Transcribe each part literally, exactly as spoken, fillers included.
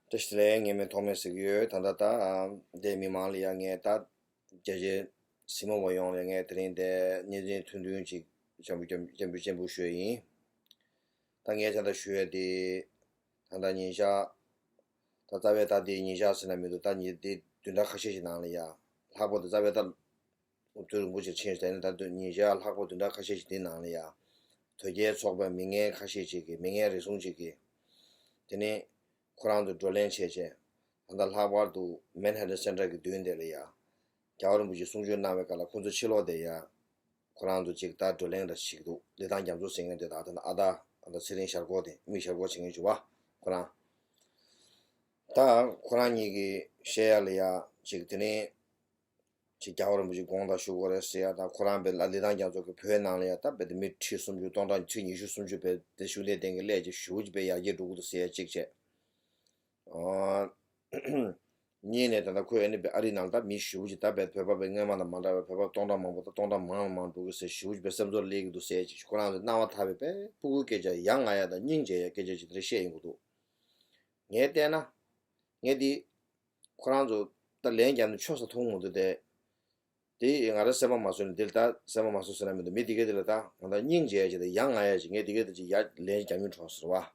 བཀྲ་ཤིས་བདེ་ལེགས། ངའི་མིང་ཐོགས་མེད་ཟེར་གྱི་ཡོད། ད་ལྟ་ད་འདས་མི་མང་ལ་ཡ་ངས་ད་རྒྱ་ཆེ་གཟིགས་མོ་བ་ཡོངས་ལ་ངས་དེ་རིང་འདི་བརྙན་འཕྲིན་ཐུང་ཐུང་ཅིག་སྤྱན་འབུལ་སྤྱན་འབུལ་སྤྱན་འབུལ་ཞུ་ཡ་ཡིན། ད་ངས་ད་ལྟ་ཞུ་ཡ་དེ་ད་ལྟ་ཉིན་ཞག་ད་རྩ་བའི་ད་དེ་ཉིན་ཞག་ཟེར་ན་མི་འདུག་ད་ཉིན་དེ་བདུན་ཕྲག་ཁ་ཤས་ཤིག་ནང་ལ་ཡ་ལྷག་པར་དུ་རྩ་བའི་ད་དུས་རིང་པོ་ཅིག་ཕྱིན་ཟིན་ནས་ད་དུང་ཉིན་ཞག་ལྷག་པ་བདུན་ཕྲག་ཁ་ཤས་ཤིག་འདི་ནང་ལ་ཡ། དོལ་རྒྱལ་ཚོགས་པའི་མི་ངན་ཁ་ཤས་ཅིག་གིས་མི་ངན་རེ་ཟུང་ཅིག་གིས། དེ་ནས་ཁོ་རང་ཚོ་བགྲོ་གླེང་བྱས་བྱས། ད་ལྟ་ལྷག་པར་དུ་མན་ཧ་ཏན་སེན་ཊར་གྱི་མདུན་དེ་ལ་ཡ། རྒྱལ་བ་རིན་པོ་ཆེ་གསུང་ཆོས་གནང་བའི་སྐབས་ལ་ཁོ་ཚོ་ཕྱི་ལོགས་དེ་ཡ། ཁོ་རང་ཚོ་ཅིག་ད་བགྲོ་གླེང་འདྲ་ཞིག་འདུག་ལི་ཐང་རྒྱ་མཚོ་ཟེར་མཁན་དེ་དག་ད་ལྟ་ཨ་ད་ཨ་ད་ཚེ་རིང་ཞར་སྐོར་དེ་མི་ཞར་སྐོར་བྱེད་མཁན་བྱུང་བ། ཁོ་རང་། ད་ཁོ་རང་གཉིས་ཀྱིས་བཤད་ཡ་ལ་ཡ་ཅིག་དེ་ནས། ཅིག་རྒྱལ་བ་རིན་པོ་ཆེ་དགོངས་དག་ཞུ་དགོས་རེད་ཟེར་ཡ་དང་ཁོ་རང་པའི་ལ་ལི་ཐང་རྒྱ་མཚོ་གི་བོད་ནང་ལ་ཡ་ད་དཔེ་དེ་མི་ཁྲི་སུམ་ཅུ་སྟོང་ཕྲག་ཁྲི་ཉི་ཤུ་སུམ་ཅུ་པའི་དེ་ཤུགས་ལྡན་བསྟེན་མཁན་སླེབས་ཀྱི་ཞེ་པོ་ཅིག་དཔེ་ཡར་རྒྱས་འགྲོ་གི་འདུག་ཟེར་ཡ་གཅིག་བྱས། ཨོ། གཉིས་ནས་ད་ལྟ་ཁོས་ཨ་ནི་པའི་ཨ་རི་ནང་ད་མི་ཞེ་པོ་ཅིག་ད་པའི་བོད་པ་པའི་སྔོན་མ་དང་མ་འདྲ་བའི་བོད་པ་སྟོང་ཕྲག་མང་པོ་ད་སྟོང་ཕྲག་མང་ལ་མང་འགྲོ་གི་ཟེར་ཞེ་པོ་ཅིག་པའི་སེམས་ཚོར་སླེབས་ཀྱི་འདུག་ཟེར་ཡ་གཅིག་ཁོ་རང་ཚོ་སྣང་བ་ཐར་པའི་པའི་སྤུ་གུའི་སྐད་ཆ་ཡ་ང་ཡ་དང་སྙིང་རྗེ་ཡ་སྐད་ཆ་ཅིག་དེ་འདྲ་བཤད་ཡོང་གི་འདུག་ངས་བལྟས་ན། ངས་འདི། ཁོ་རང་ཚོ་ད་ལན་རྒྱབ་ནས་ཆོ་ས་མཐོང་མི་འདུག་སྟེ། དེ་ང་རང་སེམས་པ་མ་བཟོད་ནས་འདིར་ད་སེམས་པ་མ་བཟོད་ཟེར་ན་མི་འདུག་མི་དེ་གས་དེ་ལ་ད་ང་ད་སྙིང་རྗེ་ཡ་ཅིག་དང་ཡ་ང་ཡ་ཅིག་ངས་དེ་གས་དེ་ཅིག་ཡ་ལན་རྒྱབ་མིན་གྲོགས་ཟེར་བ།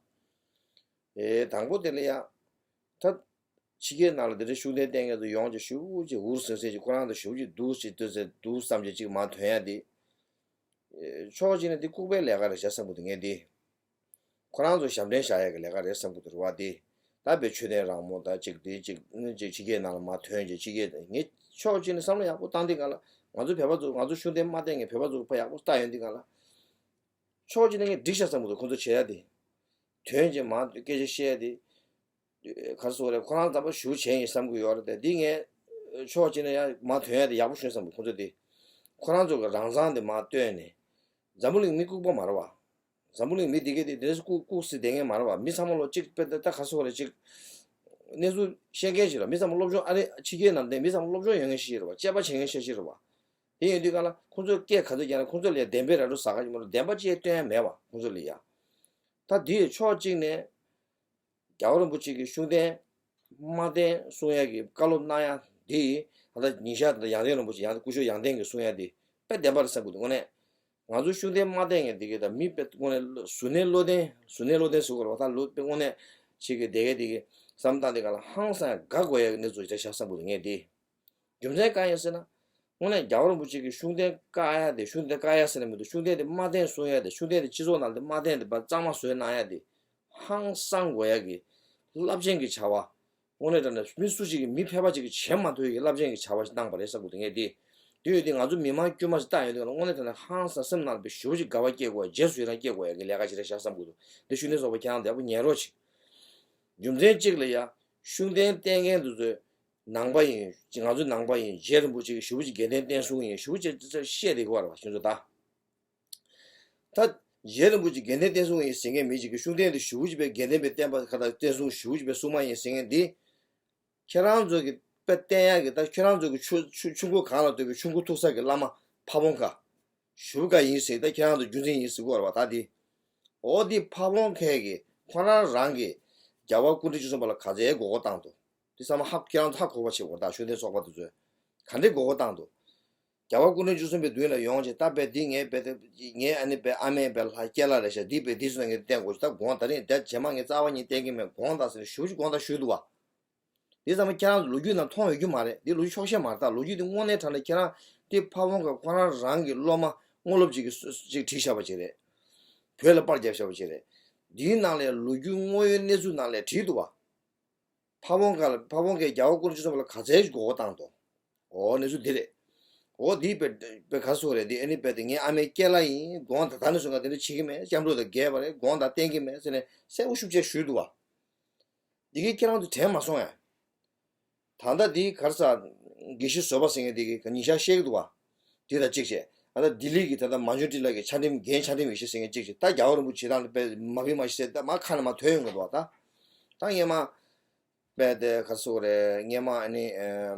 ཨེ་དང་པོ་དེ་ལ་ཡ། ད། ཕྱི་རྒྱལ་ནང་ལ་དེ་འདྲའི་ཤུགས་ལྡན་བསྟེན་མཁན་ཚོ་ཡོང་ཅིག་ཞུ་ཅིག་འུར་ཟིང་ཟིང་ཅིག་ཁོ་རང་ཚོ་ཞུ་ཅིག་འདུག་ཅིག་ལྟོས་ཟེར་འདུག་བསམ་ཅིག་ཅིག་མ་ཐོན་ཡ་དེ། ཕྱོགས་གཅིག་ནས་འདི་ལྐུགས་པའི་ལས་ཀ་རེད་ཤག་བསམ་གི་འདུག་ངས་འདི། ཁོ་རང་ཚོ་ཞབས་འདྲེན་བཞག་ཡག་གི་ལས་ཀ་རེད་བསམ་གི་འདུག་རེད་བ་འདི། ད་བའི་ཆོས་ལྡན་རང་མོ་ད་ཅིག་འདི་ཅིག་ནི་ཅིག་ཕྱི་རྒྱལ་ནང་ལ་མ་ཐོན་ཅིག་ཕྱི་རྒྱལ་ངས་ཕྱོགས་གཅིག་ནས་བསམ་བློ་ཡག་པོ་བཏང་དུས་སྒང་ལ་ང་ཚོ་བོད་པ་ཚོ་ང་ཚོ་ཤུགས་ལྡན་མ་བསྟེན་མཁན་བོད་པ་ཚོ་ཕར་ཡག་པོ་ལྟ་ཡོང་དུས་སྒང་ལ། ཕྱོགས་གཅིག་ནས་ངས་འགྲིག་ཤག་བསམ་གི་འདུག་ཁོ་ཚོ་བྱེད་ཡ་འདི། ཐོན་ཅིག་མ་སྐད་ཆ་བཤད་ཡ་འདི། ག་རེ་ཟེར་དགོས་རེད། ཁོ་རང་ཚོ་ཕར་ཞུ་བྱས་ཡིན་བསམ་གི་ཡོད་རེད་དེ། འདི་ངས་ཕྱོགས་གཅིག་ནས་ཡང་མ་ཐོན་ཡ་དེ་ཡག་པོ་བྱུང་བསམ་གི། ཁོ་ཚོ་དེ་ཁོ་རང་ཚོ་གི་རང་མཚང་དེ་མར་བཏོན་ནས། འཛམ་བུ་གླིང་མི་ལྐུགས་པ་མ་རེད་བ། འཛམ་བུ་གླིང་མི་འདི་གས་དེ་དེ་ལྐུགས་ལྐུགས་སེ་བསྡད་མཁན་མ་རེད་བ། མི་ཚང་མ་ལོ་གཅིག་དཔེ་ད་ག་རེ་ཟེར་དགོས་རེད། གཅིག་གནས་ཚུལ་ཤེས་མཁན་ཞིག་རེད། མི་ཚང་མ་སློབ་སྦྱོང་ཨ་རི་ཕྱི་རྒྱལ་ནང་བསྡད་མི་ཚང་མ་སློབ་སྦྱོང་ཡོད་མཁན་ཞིག་རེད་བ། དཔྱད་པ་བྱེད་མཁན་ཤ་ཤི་རེད་བ། དེ་ཡིན་དུས་གང་ལ་ཁོང་ཚོས་སྐད་ག་ཚོད་རྒྱག་ན་ཁོང་ཚོ་ལ་བདེན་པའི་ར་སྤྲོད་ཟ་ག་ཞིག་མ་གཏོགས་བདེན་པ་ཅིག་སྟོན་ཡ་མེད་བ་ཁོང་ཚོ་ལ་ཡ། ད་འདི་ཕྱོགས་གཅིག་ནས། རྒྱལ་བ་རིན་པོ་ཆེ་གི་ཤུགས་ལྡན་དམག་སྡེ་གསུང་ཡ་གི་བཀའ་སློབ་གནང་ཡ་འདི་ད་ལྟ་ཉིན་ཞག་ད་ཡང་སྟེང་རིན་པོ་ཆེ་ཡང་སྐུ་ཞབས་ཡང་སྟེང་གི་གསུང་ཡ་འདི་དཔེ་བདེན་པ་རེད་བསམ་གི་འདུག་དངོས་གནས་ང་ཚོ་ཤུགས་ལྡན་དམག་སྡེ་ངས་འདི་གི་ད་མི་དཔེ་དངོས་གནས་གཟུར་གནས་བློ་ལྡན་གཟུར་གནས་བློ་ལྡན་ཟེར་དགོས་རེད་བ། ད་ལོ་དཔེ་དངོས་གནས་ཆེ་གི་དེ་གའི་དེ་གི་བསམ་སྟངས་དེ་ག་ལ་ཧང་སང་ཡ་དགའ་དགོས་ཡ་གི་གནས་ཚུལ་རེད་ཤག་བསམ་གི་འདུག་ངས་འདི། རྒྱུ་མཚན་གང་ཡིན་ཟེར་ན། དངོས་གནས་རྒྱལ་བ་རིན་པོ་ཆེ་གི་ཤུགས་ལྡན་བཀའ་ཡ་དེ་ཤུགས་ལྡན་བཀའ་ཡ་ཟེར་ན་མི་འདུག་ཤུགས་ལྡན་དེ་དམག་སྡེ་གསུང་ཡ་དེ་ཤུགས་ལྡན་དེ་སྤྱི་ཚོགས་ནང་དེ་དམག་སྡེ་དེ་ཕར་གཙང་མ་བཟོས་གནང་ཡ་དེ། ཧང་སང་དགོས་ཡ་གི་རླབས་ཆེན་གྱི་བྱ་བ། དངོས་གནས་དྲང་གནས་མི་སུ་ཞིག་གིས་མི་ཕལ་པ་ཅིག་གིས་བྱེད་མ་ཐུབ་ཡ་གི་རླབས་ཆེན་གྱི་བྱ་བ་ཞིག་གནང་པ་རེད་བསམ་གི་འདུག་ངས་དེ། དེ་ཡོད་དེ་ང་ཚོ་མི་མང་དཀྱུས་མ་ཞིག་བལྟ་ཡོང་དུས་ལ་དངོས་གནས་དྲང་གནས་ཧང་སང་སེམས་ནང་ལ་དཔེ་ཞེ་པོ་ཅིག་དགའ་བ་སྐྱེ་དགོས་ཡ་རྗེས་སུ་ཡི་རང་སྐྱེ་དགོས་ཡ་གི་ལས་ཀ་ཞིག་རེད་ཤག་བསམ་གི་འདུག་འདི་ཤུགས་ལྡན་ཚོགས་པ་ཁྱེད་རང་འདི་ཡག་པོ་ཉན་རོགས་བྱེད། རྒྱུ་མཚན་གཅིག་ལ་ཡ། ཤུགས་ལྡན་བསྟེན་མཁན་དེ་ཚོས། ནང་པ་ཡིན། ང་ཚོའི་ནང་པ་ཡིན། རྗེ་རིན་པོ་ཆེ་གིས་ཞེ་པོ་ཅིག་དགེ་ལྡན་བསྟེན་སྲུང་ཡིན། ཞེ་པོ་ཅིག་བཤད་བསྡད་ཀྱི་ཡོད་རེད་བ་ཁྱེད་ཚོ་ད། ད། རྗེ་རིན་པོ་ཆེ་དགེ་ལྡན་བསྟེན་སྲུང་ཡིན་ཟེར་མཁན་མི་ཅིག་གིས་ཤུགས་ལྡན་དེ་ཞེ་པོ་ཅིག་པའི་དགེ་ལྡན་པའི་བསྟེན་པ་ཁ་ད་བསྟེན་སྲུང་ཞེ་པོ་ཅིག་པའི་སྲུང་མ་ཡིན་ཟེར་མཁན་འདི། ཁྱེད་རང་ཚོ་གི་དཔེ་བསྟེན་ཡག་གི་ད་ཁྱེད་རང་ཚོ་གི་ཆུ་ཆུ་ཆུ་མགོ་གངས་ལ་གཏུགས་པའི་ཆུ་མགོ་ཐུག་ས་གི་བླ་མ་ཕ་བོང་ཁ། ཞུ་ག་ཡིན་ཟེར་ད་ཁྱེད་རང་ཚོ་རྒྱུ་མཚན་ཡིན་ཟེར་གོ་ར་བ་ད་འདི། འོ་འདི་ཕ་བོང་ཁས་ཀྱི་ཁོ་རང་རང་གི་རྒྱལ་བ་སྐུ་ཕྲེང་བཅུ་གསུམ་པ་ལ་ག་ཚད་མགོ་སྐོར་བཏང་འདུག་འདི་ཚང་མ་ཧ་ཁྱེད་རང་ཚོ་ཧ་གོ་བ་བྱེད་དགོས་ད་ཤུགས་ལྡན་ཚོགས་པ་དེ་ཚོས་ག་འདྲའི་མགོ་སྐོར་བཏང་འདུག་རྒྱལ་བ་སྐུ་ཕྲེང་བཅུ་གསུམ་པའི་མདུན་ལ་ཡོང་བྱས་ད་བས་འདི་ངའི་བས་ངའི་ཨ་ནི་བས་ཨ་མའི་བས་ལྷ་སྐྱེས་ལྷ་རེད་ཤག་འདི་བས་འདི་སོང་ངས་བསྟན་དགོས་ད་དགོངས་ད་རིང་ད་རྗེས་མ་ངས་རྩ་བ་ཉིད་བསྟན་གྱི་མེད་དགོངས་ད་ཟེར་ནས་ཞུ་ཞུ་དགོངས་ད་ཞུས་འདུག་བ། འདི་ཚང་མ་ཁྱེད་རང་ཚོ་ལོ་རྒྱུས་ནང་མཐོང་ཡོད་རྒྱུ་མ་རེད། འདི་ལོ་རྒྱུས་ཆོག་ཤེས་མ་རེད་ད། ལོ་རྒྱུས་འདི་དངོས་གནས་དྲང་གནས་ཁྱེད་རང་འདི་ཕ་བོང་ཁ་ཁོ་རང་རང་གི་སློབ་མ་དངོས་སློབ་ཅིག་གིས་སུ་ཅིག་བྲིས་བཞག་པ་ཅིག་རེད། བོད་ལ་པར་བརྒྱབ་བཞག་པ་ཅིག་རེད། འདིའི་ནང་ལ་ལོ་རྒྱུས་དངོས་ཡོད་གནས་ཚུལ་ནང་ལ་བྲིས་འདུག་བ། ཕ་བོང་ཁ་ལ་ཕ་བོང་ཁས་རྒྱལ་བ་སྐུ་ཕྲེང་བཅུ་གསུམ་པ་ལ་ག་ཚད་ཅིག་མགོ་སྐོར་བཏང་འདུག་འོ་གནས་ཚུལ་འདི་རེད། འོ་འདི་དཔེ་དཔེ་ག་རེ་ཟེར་དགོས་རེད། འདི་ཨ་ནི་དཔེ་དེ་ངའི་ཨ་མའི་སྐྱེས་ལྷ་ཡིན། དགོངས་ད་ད་ནས་བཟུང་ང་དེ་འདྲ་བྱེད་ཀྱི་མེད། སྐྱབས་འགྲོ་དང་འགལ་བ་རེད། དགོངས་ད་བསྟན་གྱི་མེད་ཟེར་ནས་གསལ་པོ་ཤུགས་ཆེ་ཞུས་འདུག་བ། འདི་གས་ཁྱེད་རང་ཚོ་དྲན་མ་སོང་ངས། ད་ལྟ་འདི་ག་རེ་ཟ། དགེ་བཤེས་བཟོད་པ་ཟེར་མཁན་འདི་གིས་ཉིན་ཞག་བཤད་ཀྱི་འདུག་བ། འདི་དང་གཅིག་བྱས། ད་ལྟ་ལྡི་ལི་གི་ད་ལྟ་མ་འཇོན་ཏི་ལ་གི་ཆ་འགྲིམ་རྒན་ཆ་འགྲིམ་ཡེ་ཤེས་ཟེར་མཁན་གཅིག་བྱས། ད་རྒྱལ་བ་རིན་པོ་ཆེ་དང་དཔེ་མ་ཕི་མ་ཤི་ཟེར་ད་མ་ཁ་ནས་མ་ཐོན་ཡོང་གི་འདུག་བ་ད། ད་སྔས་མ། དཔེ་དེ་ག་རེ་ཟེར་དགོས་རེད། སྔས་མ་ཨ་ནི།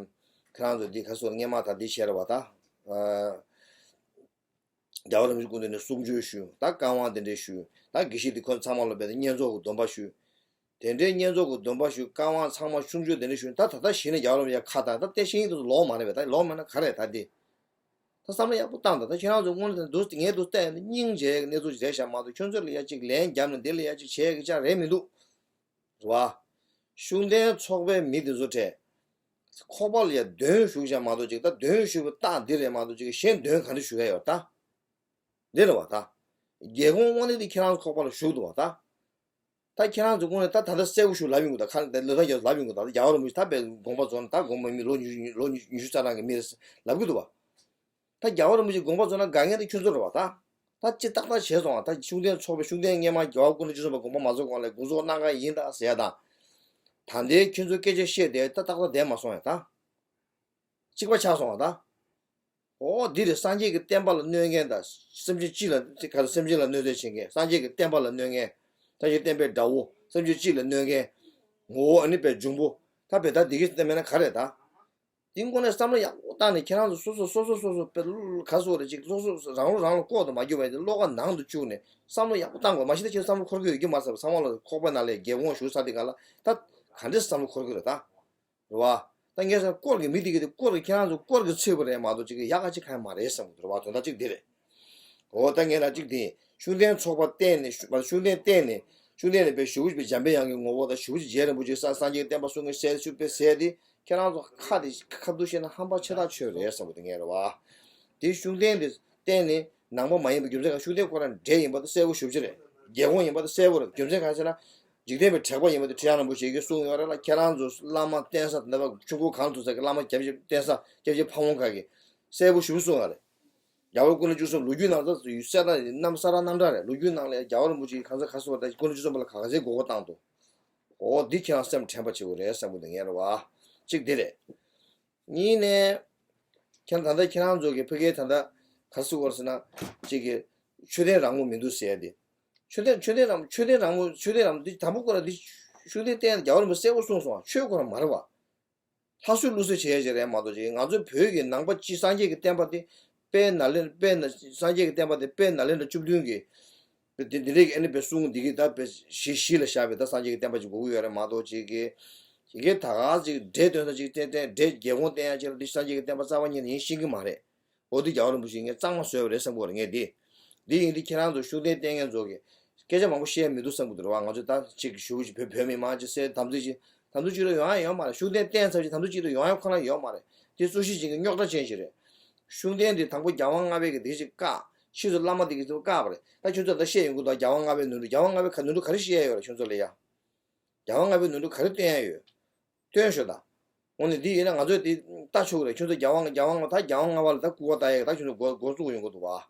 ཁྱེད་རང་ཚོ་འདི་ག་རེ་ཟེར་དགོས་རེད། སྔས་མ་ད་འདི་བྱས་རེད་བ་ད། རྒྱལ་བ་རིན་པོ་ཆེ་སྐུ་མདུན་ནས་གསུང་ཆོས་ཞུས། ད་བཀའ་དབང་དེ་འདྲས་ཞུས། ད་དགེ་བཤེས་འདི་ཁོ་ཚང་མ་ལ་དཔེ་དེ་བསྙེན་རྫོགས་ཀྱི་སྡོམ་པ་ཞུས། དེ་འདྲའི་བསྙེན་རྫོགས་ཀྱི་སྡོམ་པ་ཞུ། བསྐང་བ་ཚང་མ་ཆུང་ཆུང་དེ་འདྲ་ཞུ། ད་ད་ལྟ་གཞི་ནས་རྒྱལ་བ་རིན་པོ་ཆེ་ཁ་བཏང་། ད་བསྟན་བཤེས་གཉེན་དེ་ཚོ་ལོག་མ་རེད་པས། ད་ལོག་མེད་ན་ག་རེད། ད་འདི་ད་བསམ་བློ་ཡག་པོ་བཏང་དང་། ད་ཁྱེད་རང་ཚོ་དངོས་གནས་འདུག་ངས་འདུག་བལྟས་ན་སྙིང་རྗེ་གནས་ཚུལ་ཞིག་རེད་ཤག་མ་གཏོགས་ཁྱོད་ཚོ་ལ་ཡ་གཅིག་ལན་རྒྱབ་ནས་འདི་ལ་ཡ་གཅིག་བྱས་ཀྱི་ཅག་རེད་མི་འདུག་རེད་བ། ཤུགས་ལྡན་ཚོགས་པའི་མི་དེ་ཚོ་གྲས་ཁོག་པ་ལ་ཡ་འདོན་ཞུགས་ཤག་མ་གཏོགས་ཅིག་ད་འདོན་ཞུགས་པའི་རྟགས་འདི་རེད་མ་གཏོགས་ཅིག་གཞན་འདོན་ག་འདྲ་ཞུ་ག་ཡོད་ད། འདི་རེད་བ་ད། རྒྱལ་ཁོངས་དངོས་གནས་དེ་ཁྱེད་རང་ཚོ་ཁོག་པ་ལ་ཞུགས་འདུག་བ་ད། ད་ཁྱེད་རང་ཚོ་དངོས་གནས་ད་ད་ལྟ་གསལ་པོ་ཞིག་ལབ་ཡོང་གི་འདུག་ཁ་ད་ལོ་ད་རྒྱ་ལབ་ཡོང་གི་འདུག་ད་རྒྱལ་བ་རིན་པོ་ཆེ་ད་དཔེ་དགོངས་པ་རྫོགས་ན་ད་དགོངས་པ་མི་ལོ་ཉི་ལོ་ཉི་ཉི་ཤུ་རྩ་གྲངས་ཀྱི་མི་རེད་ལབ་གི་འདུག་བ། ད་རྒྱལ་བ་རིན་པོ་ཆེ་དགོངས་པ་རྫོགས་ན་དགའ་མཁན་དེ་ཁྱོད་ཚོ་རེད་བ་ད། ད་ཅི་ཏག་ཏག་བྱས་སོང་བ། ད་ཤུགས་ལྡན་ཚོགས་པའི་ཤུགས་ལྡན་སྔས་མ་རྒྱལ་བ་སྐུ་ཕྲེང་བཅུ་གསུམ་པ་དགོངས་པ་མ་རྫོགས་གོང་ལ་དགོངས་རྫོགས་གནང་ག་ཡིན་ད་ཟེར་ཡ་དང་། ད་ལྟའི་ཁྱོད་ཚོ་སྐད་ཆ་བཤད་དེ་ད་ཏག་ཏག་བསྡད་མ་སོང་ཡ་ད། གཅིག་པ་ཆགས་སོང་བ་ད། ཨོ་འདི་རེད། སངས་རྒྱས་ཀྱི་བསྟན་པ་ལ་གནོད་མཁན་དང་སེམས་ཅན་སྤྱི་ལ་ག་ཚོད་སེམས་ཅན་ལ་གནོད་འཚེ་བྱེད་མཁན། སངས་རྒྱས་ཀྱི་བསྟན་པ་ལ་གནོད་མཁན། སངས་རྒྱས་བསྟན་པའི་དགྲ་བོ། སེམས་ཅན་སྤྱི་ལ་གནོད་མཁན། ངོ་བོ་ཨ་ནི་པའི་འབྱུང་པོ། ད་བས་ད་འདི་གི་བསྟན་མེད་ན་ག་རེད་ད། འདི་དངོས་གནས་བསམ་བློ་ཡག་པོ་བཏང་ནས་ཁྱེད་རང་ཚོ་སོ་སོ་སོ་སོ་སོ་སོ་དཔེ་ག་སོ་རེ་ཅིག་སོ་སོ་རང་ལོ་རང་ལ་ལྐོག་ཏུ་མ་གྱུར་པ་ཡིན་ཏེ་བློ་ཁ་ནང་དུ་བཅུག་ནས་བསམ་བློ་ཡག་པོ་བཏང་དགོས། མ་གཞི་ད་ཁྱེད་བསམ་བློ་འཁོར་གྱི་ཡོད་ཀྱི་མ་རེད་ཟེར་བ། ཚང་མ་ལ་ཁོག་པའི་ནང་ལ་རྒྱལ་ཁོངས་ཞུགས་ཚར་དེ་ག་ལ་ད་ག་འདྲས་བསམ་བློ་འཁོར་གྱི་རེད་ད། རེད་བ། ད་ངས་བསམ་དཀོར་གྱི་མི་དེ་གི་དེ་དཀོར་གྱི་ཁྱེད་རང་ཚོ་དཀོར་གྱི་ཚོད་པ་རེད་མ་གཏོགས་ཅིག་གི་ཡག་ག་ཅིག་གང་ཡང་མ་རེད་བསམ་གྱི་འདུག་རེད་བ། དོན་དག་ཅིག་དེ་རེད། འོ་ད་ངས་ལ་ཅིག་དེ་ཤུགས་ལྡན་ཚོགས་པ་བརྟེན་ནས་ཤུ་ཤུགས་ལྡན་བརྟེན་ནས་ཤུགས་ལྡན་ནས་པའི་ཞུ་བ་འཇམ་པའི་དབྱངས་ཀྱི་ངོ་བོ་དང་ཞུ་བ་རྗེ་རིན་པོ་ཆེ་ས་སངས་རྒྱས་བསྟན་པ་སྲུང་མཁན་གསལ་ཞུ་པའི་ཟེར་དེ་ཁྱེད་རང་ཚོ་ཁ་དེ་ཁ་ཐུག་བཤད་ན་ཧམ་པ་ཆེ་ཐག་ཆོད་རེད་བསམ་གྱི་འདུག་ངས་རེད་བ། དེ་ཤུགས་ལྡན་དེ་བརྟེན་ནས་ནང་པ་མ་ཡིན་པའི་རྒྱུ་མཚན་གང་ཤུགས་ལྡན་ཁོ་རང་འདྲེ་ཡིན་པ་དེ་གསལ་པོ་ཞེ་པོ་ཅིག་རེད། རྒྱལ་ཁོངས་ཡིན་པ་དེ་གསལ་པོ་རེད། རྒྱུ་མཚན་གང་ཟེར་ན། འཇིག་རྟེན་པའི་དྲེགས་པ་ཡིན་པ་དེ་ཁྲི་བྱང་རིན་པོ་ཆེ་གིས་གསུངས་ཡོད་རེད་ལ། ཁྱེད་རང་ཚོ་བླ་མ་བསྟེན་ས་དེ་འདྲ་བ་ཆུ་འགོ་གངས་ལ་ཐུག་ས་གི་བླ་མ་སྐྱབས་རྗེ་བསྟེན་ས་སྐྱབས་རྗེ་ཕ་བོང་ཁ་གིས་གསལ་པོ་ཞེ་པོ་གསུངས་ཡོད་རེད། རྒྱལ་བ་སྐུ་ཕྲེང་བཅུ་གསུམ་ལོ་རྒྱུས་ནང་ད་གསལ་བཏབ་རྣམ་གསལ་བཏབ་རྣམ་གྲངས་རེད། ལོ་རྒྱུས་ནང་ལ་རྒྱལ་བ་རིན་པོ་ཆེ་གིས་གང་ཟག་ག་སོ་བ་ད་སྐུ་ཕྲེང་བཅུ་གསུམ་པ་ལ་ག་ཚད་མགོ་སྐོར་བཏང་འདུག་འོ་འདི་ཁྱེད་རང་སེམས་དྲན་པ་བྱེད་དགོས་རེད་བསམ་གྱི་འདུག་ངས་རེད་བ། གཅིག་འདི་རེད། གཉིས་ནས། ཁྱེད་ད་ལྟ་ཁྱེད་རང་ཚོ་གི་ཕ་གིའི་ད་ལྟ་ག་སུ་བར་ཟེར་ན། གཅིག་གི་ཆོས་དད་རང་མོས་མི་འདུག་ཟེར་ཏེ། ཆོས་དད་ཆོས་དད་རང་ཆོས་དད་རང་མོས་ཆོས་དད་རང་མོས་འདི་དང་པོ་ཁོ་རང་འདི་ཤུགས་ལྡན་བསྟེན་རྒྱལ་བ་རིན་པོ་ཆེ་གསལ་པོ་གསུངས་སོང་། ཆོས་ཁོ་རང་མ་རེད་བ། ལྷ་གསོལ་ཀླུ་གསོལ་བྱེད་ཡ་ཅིག་རེད་མ་གཏོགས་ཅིག་ང་ཚོའི་བོད་ཀྱི་ནང་པ་སྤྱི་སངས་རྒྱས་ཀྱི་བསྟན་པ་དེ། དཔལ་ནཱ་ལེནྡྲ་དཔལ་ན་སངས་རྒྱས་ཀྱི་བསྟན་པ་དེ་དཔལ་ནཱ་ལེནྡྲ་བཅུ་བདུན་གྱི། དེ་དེ་འདྲའི་གི་ཨ་ནི་པའི་གསུང་འདི་གི་ད་པའི་གཞི་གཞི་ལ་བཞག་པའི་ད་སངས་རྒྱས་ཀྱི་བསྟན་པ་ཅིག་དགོས་ཀྱི་ཡོད་རེད་མ་གཏོགས་ཅིག་གི། ཅིག་གི་ད་ག་ཅིག་འདྲེ་འདོན་ས་ཅིག་བསྟན་བསྟན་འདྲེ་རྒྱལ་ཁོངས་བསྟན་ཡ་ཅིག་ལ་འདི་སངས་རྒྱས་ཀྱི་བསྟན་པ་རྩ་བ་ཉིད་ནས་ཡིན་ཤེས་ཀྱི་མ་རེད། འོ་འདི་རྒྱལ་བ་རིན་པོ་ཆེ་ངས་གཙང་མ་བཟོས་པ་རེད་བསམ་གྱི་ཡོད་རེད་ངས་འདི། འདི་ཡིན་འདི་ཁྱེད་རང་ཚོ་ཤུགས་ལྡན་བསྟེན་མཁན་ཚོ་གི་སྐད་ཆ་མང་པོ་བཤད་མི་འདུག་བསམ་གྱི་འདུག་རེད་བ། ང་ཚོ་ད་ཅིག་གི་ཞུ་གི་བོད་བོད་མི་མང་ཅིག་སེ་དམ་ཚིག་ཅིག་དམ་ཚིག་ཅིག་ལ་ཡོང་ཡ་ཡོད་མ་རེད། ཤུགས་ལྡན་བསྟེན་ཚར་ཅིག་དམ་ཚིག་ཅིག་ལ་ཡོང་ཡ་ཁོ་ན་ཡོད་མ་རེད། དེ་རྩོད་གཞི་ཅན་གྱི་རྙོག་དྲ་ཅན་ཞིག་རེད། ཤུགས་ལྡན་དེ་དང་པོ་རྒྱལ་དབང་ལྔ་པའི་གི་དེ་ཅིག་བཀག་ཕྱིས་སུ་བླ་མ་དེ་གི་དེ་བཀག་པ་རེད། ད་ཁྱོད་ཚོ་ད་བཤད་ཡོང་གི་འདུག་རྒྱལ་དབང་ལྔ་པའི་ནོར་འཁྲུལ་རྒྱལ་དབང་ལྔ་པའི་ག་ནོར་འཁྲུལ་ག་རེ་བཤད་ཡ་ཡོད་རེད་ཁྱོད་ཚོ་ལ་ཡ། རྒྱལ་དབང་ལྔ་པའི་ནོར་འཁྲུལ་ག་རེ་བསྟན་ཡ་ཡོད། སྟོན་ཤོག་ད། འོ་ནི་འདི་ཡིན་ན་ང་ཚོས་འདི་ལྟ་ཆོག་གི་རེད། ཁྱོད་ཚོ་རྒྱལ་དབང་རྒྱལ་དབང་ད་རྒྱལ་དབང་ལྔ་པ་ལ་ད་སྐུར་བ་བཏང་ཡས་ད་ཁྱོད་ཚོ་འགོ་འགོ་བཙུགས་ཡོང་གི་འདུག་བ།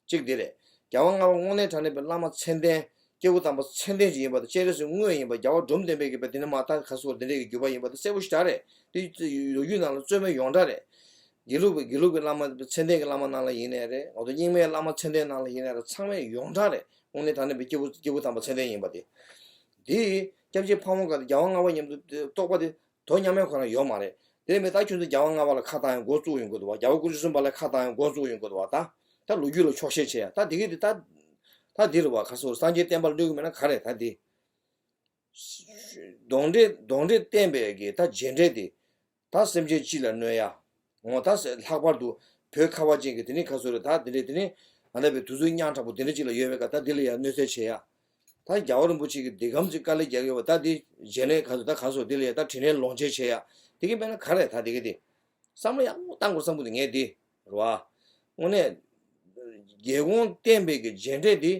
གཅིག་འདི་རེད། རྒྱལ་དབང་ལྔ་པ་དངོས་གནས་དྲང་གནས་པའི་བླ་མ་མཚན་ལྡན། སྐྱེས་བུ་དམ་པ་མཚན་ལྡན་ཅིག་ཡིན་པ་དང་སྤྱན་རས་གཟིགས་དངོས་ཡིན་པ། རྒྱལ་བ་འབྲོམ་སྟོན་པའི་གི་པའི་འདི་ནི་མ་ད་ག་སོ་འདི་འདྲས་ཀྱི་བརྒྱུད་པ་ཡིན་པ་དང་གསལ་པོ་ཞེ་དྲག་རེད། འདི་ལོ་རྒྱུས་ནང་ལ་རྩོད་མེད་ཡོངས་གྲགས་རེད། དགེ་ལུགས་པའི་དགེ་ལུགས་པའི་བླ་མ་མཚན་ལྡན་གྱི་བླ་མ་ནང་ལ་ཡིན་ནའི་རེད། འོ་ད་རྙིང་མའི་བླ་མ་མཚན་ལྡན་ནང་ལ་ཡིན་ནའི་རེད། ཚང་མས་ཡོངས་གྲགས་རེད། དངོས་གནས་དྲང་གནས་པའི་སྐྱེས་བུ་སྐྱེས་བུ་དམ་པ་མཚན་ལྡན་ཡིན་པ་དེ། འདི་སྐྱབས་རྗེ་ཕ་བོང་ཁ་དང་རྒྱལ་དབང་ལྔ་པ་མཉམ་དུ་རྟོགས་པ་དེ་དོ་མཉམ་མེད་ཁོ་རང་ཡོད་མ་རེད། དེ་མིན་ད་ཁྱོད་ཚོ་རྒྱལ་དབང་ལྔ་པ་ལ་ཁ་བཏང་ཡང་འགོ་བཙུགས་ཡོང་གི་འདུག་བ། རྒྱལ་བ་སྐུ་ཕྲེང་གསུམ་པ་ལ་ཁ་བཏང་ཡང་འགོ་བཙུགས་ཡོང་གི་འདུག་བ། ད་ད་ལོ་རྒྱུས་ལ་འཁྱོག་བཤད་བྱེད་ཡ་ད་དེ་གི་དེ་ད་ད་འདི་རུ་བ་ཁ་སོ་སངས་རྒྱས་བསྟན་པ་ལ་གནོད་གི་མེད་ན་ག་རེད་ད་འདི། གདོན་འདྲེ་གདོན་འདྲེ་བསྟན་པའི་གི་ད་རྗེས་འབྲས་དེ། ད་སེམས་ཅན་སྤྱི་ལ་གནོད་ཡ། འོ་ད་ལྷག་པར་དུ་བོད་ཁ་བ་ཅན་གྱི་དེ་ནི་ཁ་སོ་རེད། ད་དེ་འདྲས་དེ་ནི་ང་ད་བའི་དུས་ཚོད་ཉག་ཕྲ་པོ་དེ་འདྲས་ཅིག་ལ་ཡོད་པའི་ཀ་ད་འདི་ལ་ཡང་གནོད་འཚེ་བྱེད་ཡ། ད་རྒྱལ་བ་རིན་པོ་ཆེ་གིས་འདི་གམ་ཅིག་དཀའ་ལས་རྒྱག་ཡོད་པ་ད་འདི་རྗེས་ནས་ག་སོ་ད་ག་སོ་འདི་ལ་ཡང་ད་དྲིན་ལན་ལོག་འཇལ་བྱེད་ཡ། དེ་གི་མེད་ན་ག་རེད་ད་དེ་གི་དེ། བསམ་བློ་ཡག་པོ་བཏང་དགོས་བསམ་གི་འདུག་ངས་དེ་རེད་བ། དངོས་གནས་རྒྱལ་ཁོངས་བསྟན་པའི་གི་རྗེས་འབྲས་དེ།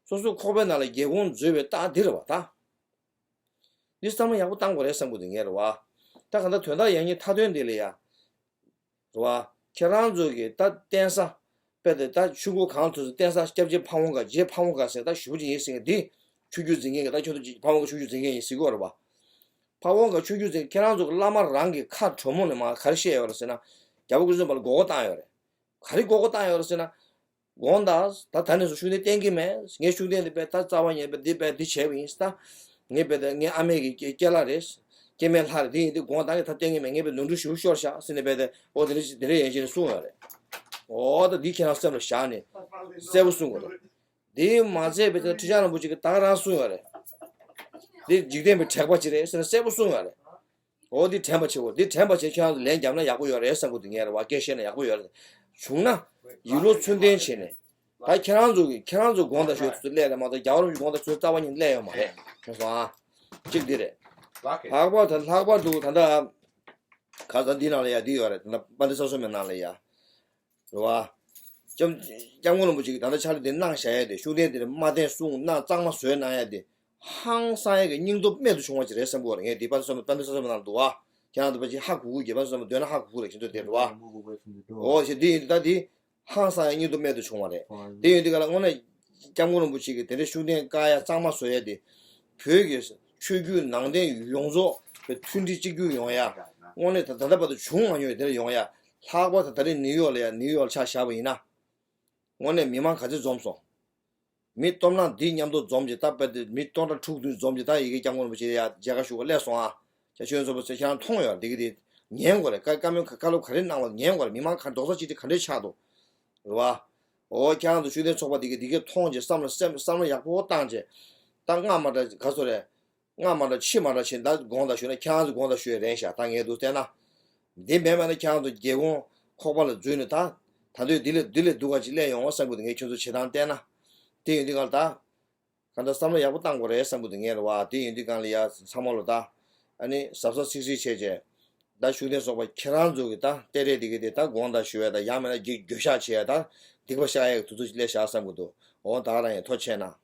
སོ་སོ་ཁོག་པའི་ནང་ལ་རྒྱལ་ཁོངས་འཛུལ་བའི་རྟགས་འདི་རེད་བ་ད། འདི་བསམ་བློ་ཡག་པོ་བཏང་དགོས་རེད་བསམ་གི་འདུག་ངས་རེད་བ། ད་གང་ལྟར་དོན་དག་ཡང་སྙིང་མཐའ་དོན་འདི་ལ་ཡ། རེད་བ། ཁྱེད་རང་ཚོ་གི་ད་བསྟེན་ས། དཔེ་དེ་ད་ཆུ་འགོ་གངས་ཐུག་སུ་བསྟེན་ས་སྐྱབས་རྗེ་ཕ་བོང་ཁ་རྗེ་ཕ་བོང་ཁ་ཟེར་ད་ཞུ་ཅིག་ཡིན་ཟེར་མཁན་འདི། ཆོས་བརྒྱུད་འཛིན་མཁན་གི་ད་ཁྱོད་ཚོ་ཕ་བོང་ཁ་ཆོས་བརྒྱུད་འཛིན་མཁན་ཡིན་ཟེར་གི་ཡོད་རེད་བ། ཕ་བོང་ཁ་ཆོས་བརྒྱུད་འཛིན་ཁྱེད་རང་ཚོ་གི་བླ་མ་རང་གི་ཁ་གྲོ་མོ་ནས་མ་ག་རེ་བཤད་ཡོད་རེད་ཟེར་ན། རྒྱལ་བ་སྐུ་ཕྲེང་བཅུ་གསུམ་པ་ལ་མགོ་སྐོར་བཏང་ཡོད་རེད། ག་རེ་མགོ་སྐོར་བཏང་ཡོད་རེད་ཟེར་ན། དགོངས་དག་ད་ད་ནས་བཟུང་ཤུགས་ལྡན་བསྟེན་གྱི་མེད། ངས་ཤུགས་ལྡན་འདི་དཔེ་ད་རྩ་བ་ཉིད་དཔེ་འདི་དཔེ་འདི་བྱས་པ་ཡིན་ད། ངས་དཔེ་ད་ངའི་ཨ་མའི་གི་སྐྱེ་སྐྱེ་ལགས་རེད། སྐྱེ་དམན་ལྷ་རེད། འདི་ཡིན་འདི་དགོངས་དག་ངས་ད་བསྟེན་གྱི་མེད། ངས་དཔེ་ནོར་འཁྲུལ་ཞེ་པོ་ཤོར་ཤག་ཟེར་ནས་དཔེ་ད་འོ་དེ་འདྲ་དེ་འདྲ་ཡན་ཆད་ནས་གསུངས་ཡོད་རེད། འོ་ད་འདི་ཁྱེད་རང་སེམས་ལ་བཞག་ནས་གསལ་པོ་གསུང་དགོས་རེད། འདི་མ་ཚད་པའི་ད་ཁྲི་བྱང་རིན་པོ་ཆེ་གི་ད་ག་རང་གསུངས་ཡོད་རེད། འདི་འཇིག་རྟེན་པའི་དྲེགས་པ་ཅིག་རེད་ཟེར་ན་གསལ་པོ་གསུངས་ཡོད་རེད། འོ་འདི་དྲན་པ་བྱེད་དགོས། འདི་དྲན་པ་བྱེད། ཁྱེད་རང་ཚོ་ལན་བརྒྱབ་ན་ཡག་པོ་ཡོད་རེད་བསམ་གི་འདུག་ངས་རེད་བ། སྐད་བཤད་ན་ཡག་པོ་ཡོད་རེད། བྱུང་ན་ཡིད་བློ་ཚུལ་ལྡན་བྱས་ནས། ད་ཁྱེད་རང་ཚོ་གི་ཁྱེད་རང་ཚོ་དགོངས་དག་ཞུ་ཚུལ་སླེབས་རེད་མ་གཏོགས། རྒྱལ་བ་རིན་པོ་ཆེ་དགོངས་དག་ཞུ་རྩ་བ་ཉིད་སླེབས་ཡོད་མ་རེད། མཁྱེན་སོང་ཨ། གཅིག་འདི་རེད། ལྷག་པར་དུ་ལྷག་པར་དུ་ད་ལྟ་ག་ས་འདི་ནང་ལ་ཡ་འདི་ཡོད་རེད། ད་ལྟ་དཔལ་ལྡན་ས་སྲུང་མའི་ནང་ལ་ཡ། རེད་བ། སྐྱབས་སྐྱབས་མགོན་རིན་པོ་ཆེ་གིས་ད་ལྟ་ཕྱག་ལས་འདི་གནང་བཞག་ཡ་དེ། ཤུགས་ལྡན་དེ་ནས་མ་བསྟན་གསུང་གནང་གཙང་མ་བཟོས་གནང་ཡ་དེ། ཧང་སང་ཡ་གི་སྙིང་སྟོབས་རྨད་དུ་བྱུང་བ་ཅིག་རེད་བསམ་གི་ཡོད་རེད། ངས་འདི་དཔལ་ལྡན་ས་སྲུང་མ་དཔལ་ལྡན་ས་སྲུང་མའི་ནང་ལ་འདུག་བ། ཁྱེད་རང་ཚོ་ཕལ་ཆེར་ཧ་གོ་གི་ཡོད། དཔལ་ལྡན་ས་སྲུང་མ་འདོན་ན་ཧ་གོ་གི་རེད། ཁྱེད་ཚོ་དེ་རེད་བ། འོ་ཞེས་འདི་ཡིན་ད་འདི། ཧང་སང་ཡ་སྙིང་སྟོབས་རྨད་དུ་བྱུང་བ་རེད། དེ་ཡིན་དུས་ག་ལ་དངོས་གནས་སྐྱབས་མགོན་རིན་པོ་ཆེ་གིས་དེ་འདྲའི་ཤུགས་ལྡན་བཀའ་ཡ་གཙང་མ་བཟོ་ཡ་དེ། བོད་ཀྱི་ཆོས་བརྒྱུད་ནང་བསྟན་ཡོངས་རྫོགས་པའི་མཐུན་སྒྲིལ་གཅིག་གྱུར་ཡོང་ཡ། དངོས་གནས་ད་ད་ལྟ་བར་དུ་བྱུང་མ་མྱོང་བའི་དེ་འདྲ་ཡོང་ཡ། ལྷག་པར་དུ་ད་རེས་ནིའུ་ཡོག་ལ་ཡ་ནིའུ་ཡོག་ལ་ཆ་བཞག་པ་ཡིན་ན། དངོས་གནས་མི་མང་ག་ཚོད་འཛོམས་སོང་། མི་སྟོང་ཕྲག་འདི་མཉམ་དུ་འཛོམས་ཀྱི་ད་དཔེ་དེ་མི་སྟོང་ཕྲག་དྲུག་བདུན་འཛོམས་ཀྱི་ད་ཡ་གི་སྐྱབས་མགོན་རིན་པོ་ཆེ་ཡ་མཇལ་ཁ་ཞུ་ག་སླེབས་སོང་ཨ། ཁྱེད་ཆོས་ཚོགས་པ་ཚོས་ཁྱེད་རང་མཐོང་ཡོད་འདི་གི་དེ། ཉན་དགོས་རེད། བཀའ་བཀའ་མོལ་བཀའ་སློབ་ག་རེ་གནང་བ་ཉན་དགོས་རེད། མི་མང་ག་རྡོག་རྩ་གཅིག་སྒྲིལ་ག་འདྲས་ཆགས་འདུག་རེད་བ། འོ་ཁྱེད་རང་ཚོ་ཤུགས་ལྡན་ཚོགས་པ་འདི་གི་འདི་གས་མཐོང་བྱས་བསམ་བློ་སེམས་བསམ་བློ་ཡག་པོ་བཏང་བྱས། ད་སྔ་མ་འདྲ་ག་ཚོད་རེད། སྔ་མ་འདྲ་ཕྱི་མ་འདྲ་བྱས་ད་དགོངས་དག་ཞུས་ན་ཁྱེད་རང་ཚོ་དགོངས་དག་ཞུ་ཡ་རན་ཤག་ད་ངས་འདུག་བལྟས་ན། འདི་མེད་མེད་ན་ཁྱེད་རང་ཚོ་རྒྱལ་ཁོངས་ཁོག་པ་ལ་འཛུལ་ནས་ད། ད་དུང་འདི་ལས་འདི་ལས་སྡུག་ག་ཅིག་སླེབས་ཡོང་བ་བསམ་གི་འདུག་ངས་ཁྱོད་ཚོ་བྱེད་སྟངས་བལྟས་ན། དེ་ཡིན་དུས་ག་ལ་ད། གང་ལྟར་བསམ་བློ་ཡག་པོ་བཏང་དགོས་རེད་བསམ་གི་འདུག་ངས་རེད་བ། དེ་ཡིན་དུས་གང་ལ་ཡ་ཚང་མ་ལོ་ད། ཨ་ནི་གཟབ་གཟབ་གཟིགས་གཟིགས་བྱས་བྱས། ད་ཤུགས་ལྡན་ཚོགས་པ་ཁྱེད་རང་ཚོ་གི་ད་ལྟེ་རེ་དེ་གི་དེ་ད་དགོངས་དག་ཞུ་ཡ་ད་ཡང་མིན་ན་འགྱོད་བཤགས་བྱེད་ཡ་ད་སྡིག་པ་བཤགས་ཡ་གི་དུས་ཚོད་ཅིག་སླེབས་ཤག་བསམ་གི་འདུག་འོ་ད་ག་རང་ཡིན། ཐུགས་རྗེ་ཆེ་གནང་།